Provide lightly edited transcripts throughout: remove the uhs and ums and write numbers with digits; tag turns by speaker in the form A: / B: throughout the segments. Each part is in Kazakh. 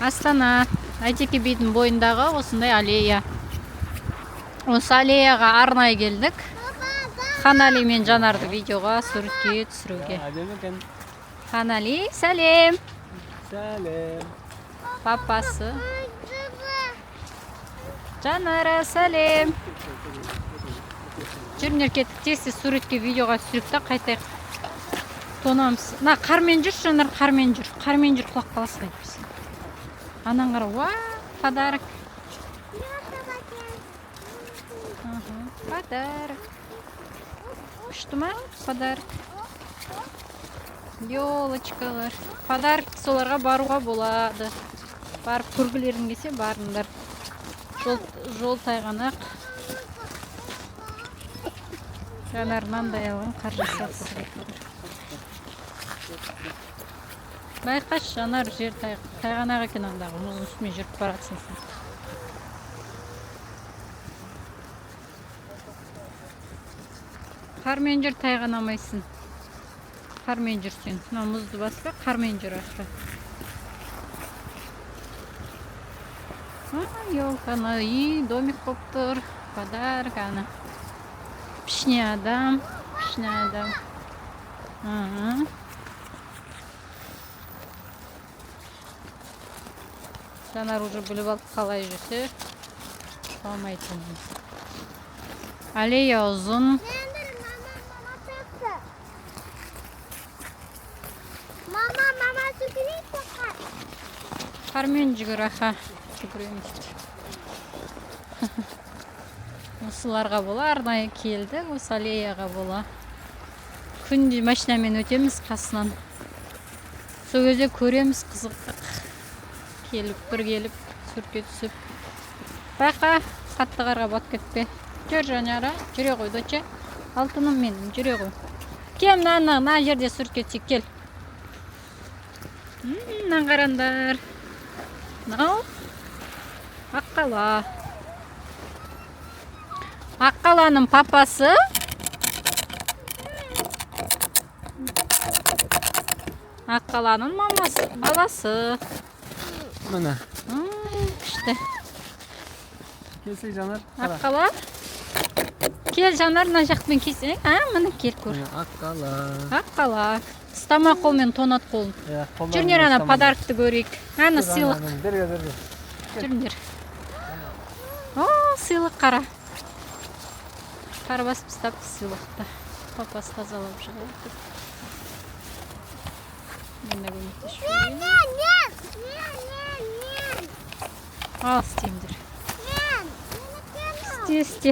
A: Астана, Әйтеке бидің бойындағы осындай аллея. Осы аллеяға арнайы келдік. Ханали мен Жанарды видеоға суретке түсіруге.
B: Әдемі екен.
A: Ханали, сәлем.
B: Сәлем.
A: Папасы. Жанара, сәлем. Жүріңдер, кеттік, тез тез суретке, видеоға түсіріп та қайтайық. Тонамыз. Мына қармен жүрші, Жанар, қармен жүр. Қармен жүр, құлап қаласың әйтпесе. Анан қара, уа, подарок. Ага, подарок. Күшті ма? Подарок. Елочкалар. Подарок, соларға баруға болады. Барып көргілерің келсе, барыңдар. Жол, жол тайғанақ. Жанар мынандай алған, қар жасап. Байқашы, Жанар, жер тайғанақ екен, андағы мұздың үстімен жүріп баратсың сен. Қармен жүр, тайғанамайсың. Қармен жүрсең. Мына мұзды баспа, қармен жүр ақыры. А, елка, ана үй, домик болып тұр. Подарок, ана. Пішне адам, пішне адам. Ага. Жанар уже біліп алды, қалай жүрсе қалмайтынын. Аллея ұзын.
C: Мама, мама, жүгірейік пока.
A: Қармен жүгір, аха. Жүгіреміз. Осыларға бола арнайы келдік, осы аллеяға бола. Күнде машинамен өтеміз қасынан. Сол кезде көреміз, қызықтық. Келіп, бір келіп, суретке түсіп. Байқа, қатты қарға батып кетпе. Жүр, Жанара, жүре ғой, доча. Алтыным менің, жүре ғой. Кел, мынаны, мына жерде суретке түсейік, кел. Мынаны қараңдар. Мынау Аққала. Аққаланың папасы. Аққаланың мамасы, баласы.
B: Міне.
A: Күшті.
B: Келсек, Жанар. Қара.
A: Аққала. Кел, Жанар, мына жақпен келсең. А, міне, кел, көр.
B: Міне, Аққала.
A: Аққала. Ұстама қолмен, тонат қолын.
B: Иә, қолдарыңды
A: Жүріңдер, ана
B: ұстамаңдар.
A: подарокты көрейік. Ана
B: Жүр,
A: сыйлық.
B: ана, берге, берге.
A: Жүріңдер. О, сыйлық қара. Қар басып тастапты сыйлықты. Папасы тазалап шығып. Мен де көмектесіп жіберейін.
C: Мен, мен, мен, мен, мен,
A: Ал, істеймдер.
C: мен.
A: Істе, істе.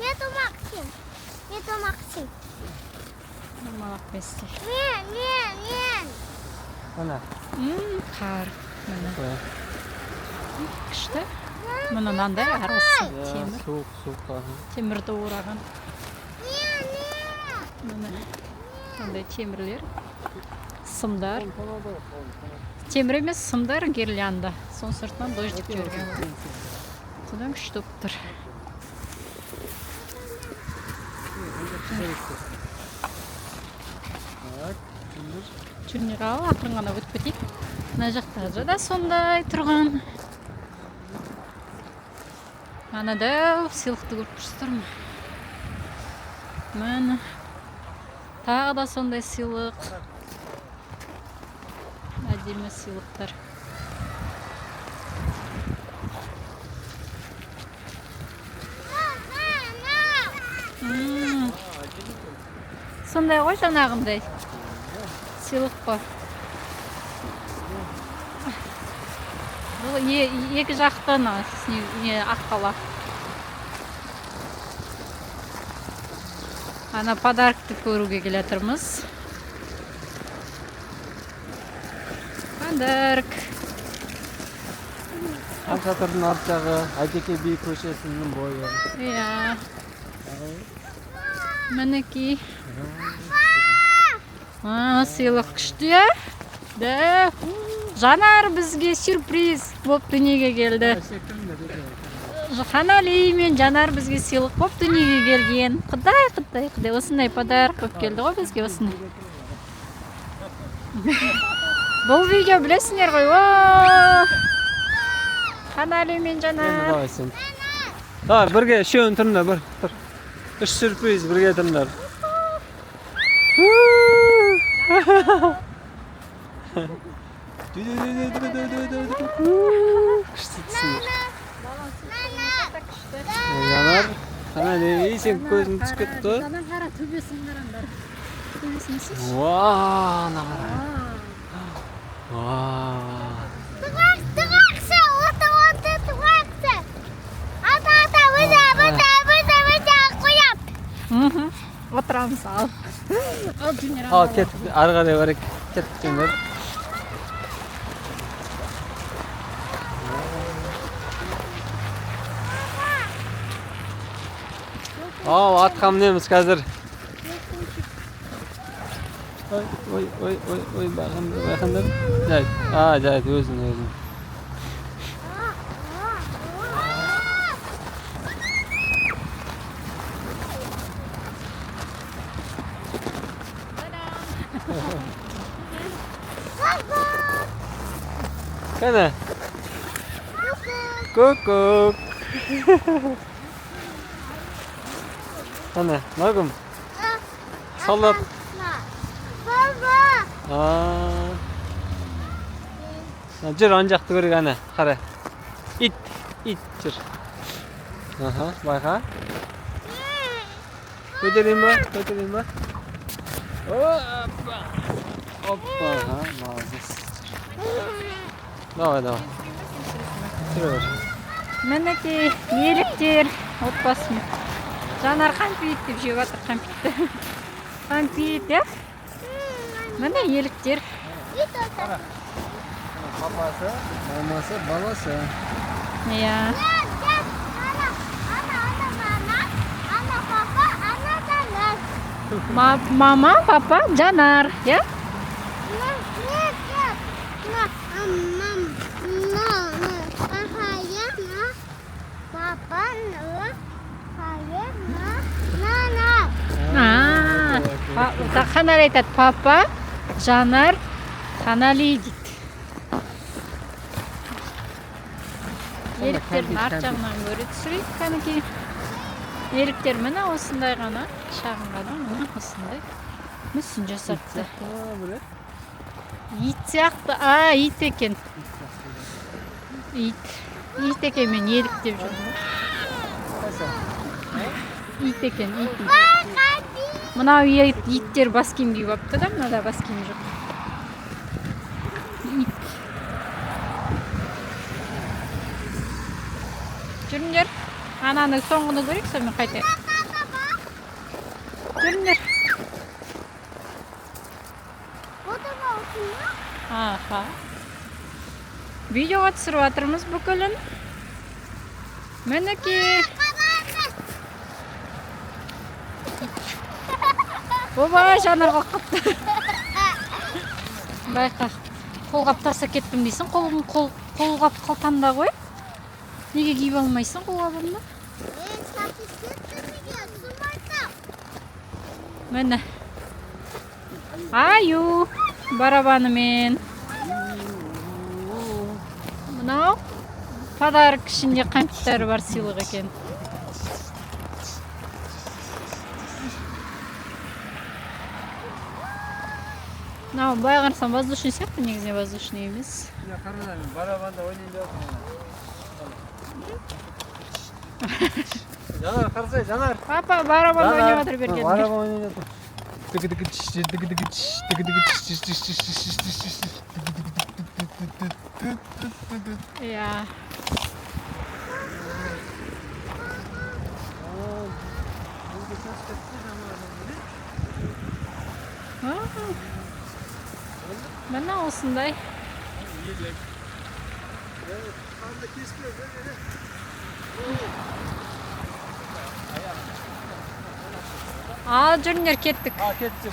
C: Мен томақсың. Мен томақсың.
A: Домалақпен істе.
C: Мен, мен, мен.
B: Міне.
A: Қар. Міне.
B: Иә,
A: Күшті. Міне, мынандай арасы темір.
B: Суық, суық. Аха.
A: Темірді ораған.
C: Мен, мен.
A: Міне. Мынандай темірлер. Сымдар. Темір емес, сымдар, гирлянда. Соның сыртынан дождик жіберген. Содан күшті болып тұр.
B: Так, жүріңдер.
A: Жүріңдер, ал, ақырын ғана өтіп кетейік. Мына жақта да сондай тұрған. Ана дәу сыйлықты көріп тұрсыздар ма? Міне. Тағы да сондай сыйлық. Әдемі сыйлықтар. Сондай ғой, жаңағындай. Сыйлық қой. Бұл екі жақты ана, не, Аққала. Ана подарокты көруге келе жатырмыз. Подарок.
B: Хан шатырдың арт жағы, Әйтеке би көшесінің бойы.
A: Иә. Мінекей. А, сыйлық күшті, иә? Да. Жанар бізге сюрприз болып дүниеге келді. Ханали мен Жанар бізге сыйлық болып дүниеге келген. Құдай, құдай, құдай, осындай подарок болып келді ғой бізге осындай. Бұл видео білесіңдер ғой. О! Қанали мен
B: Енді
A: Жанар.
B: Давай сен. Давай, бірге үшеуін тұрыңдар, бір, тұр. Үш сюрприз бірге тұрыңдар. Күшті түсіңдер. Жанар, Қанали, ей, сен көзің түсіп кетті ғой.
A: Жанар, қара, төбесін қараңдар. Төбесін түсірші.
B: Уа, ана қара. Уа.
C: Туғақсы, туғақсы, оты, оты, туғақсы. Ата, ата, өзі, өзі, өзі, өзі, қояп.
A: Мхм. Отырамыз, ал. Ал, Джуниор.
B: Ал, кеттік, ары қарай барайық. Кеттік, Джуниор. Ал, атқа мінеміз қазір. Ой, ой, ой, ой, ой, байқаңдар, байқаңдар. Жарайды, а, жарайды, өзің, өзің. Кәне? Көк-көк. Кәне, мынау кім? Солдат.
C: Баба.
B: А. Жүр, ана жақты көрейік, ана, қара. Ит, ит жүр. Аха, байқа. Көтерейін ба? Көтерейін ба? Опа. Опа, ага, молодец. Давай, давай. Жүре бер.
A: Мінекей, еліктер отбасымен. Жанар кәмпит деп жеп жатыр кәмпитті. Кәмпит, иә? Міне, еліктер.
B: Папасы, мамасы, баласы.
A: Иә.
C: Ана, ана, ана, ана, папа, ана, Жанар.
A: Мама, папа, Жанар, иә?
C: Нет, нет, нет. На, мам, на, на, ага, я, на, папа, на, ага, на, на, на.
A: А, Қанали айтады, папа, Жанар, Қанали дейді. Еліктердің арт жағынан көре түсірейік, кәнекей. Еліктер міне осындай ғана, шағын ғана, міне осындай мүсін жасапты. Ит сияқты, а, ит екен. Ит. Ит екен, мен елік деп жүрмін. Ит екен, ит. Мынау иттер бас киім киіп алыпты да, мынада бас киім жоқ. Ит. Жүріңдер. Ананы соңғыны көрейік, сонымен қайтайық. Жүріңдер.
C: Вот она,
A: Аха. Видеоға түсіріп жатырмыз бүкілін. Мінекей. Оба, Жанар қалып қалыпты. Байқа. Қолғап тастап кеттім дейсің. Қолың қол қолғап қалтаңда ғой. Неге киіп алмайсың қолғабыңды?
C: Мен сатып кеттім екен, сумайтам.
A: Міне. Аю барабанымен. Мынау подарок, ішінде кәмпиттері бар сыйлық екен. Мынау былай қарасаң, воздушный сияқты, негізінде воздушный емес.
B: Барабанда ойнайын деп жатырмын. Жанар, қарасай, Жанар.
A: Папа барабанда ойнап жатыр, бері келіңдер.
B: Барабан ойнап жатыр. Тікі тікі тш, тікі тікі тш, тікі тікі тш, тш, тш, тш, тш, тш, тш, тш.
A: Иә. А, міне осындай.
B: Елік. Қанды кеспе, бер, бер.
A: Ал, жүріңдер, кеттік.
B: А, кетті.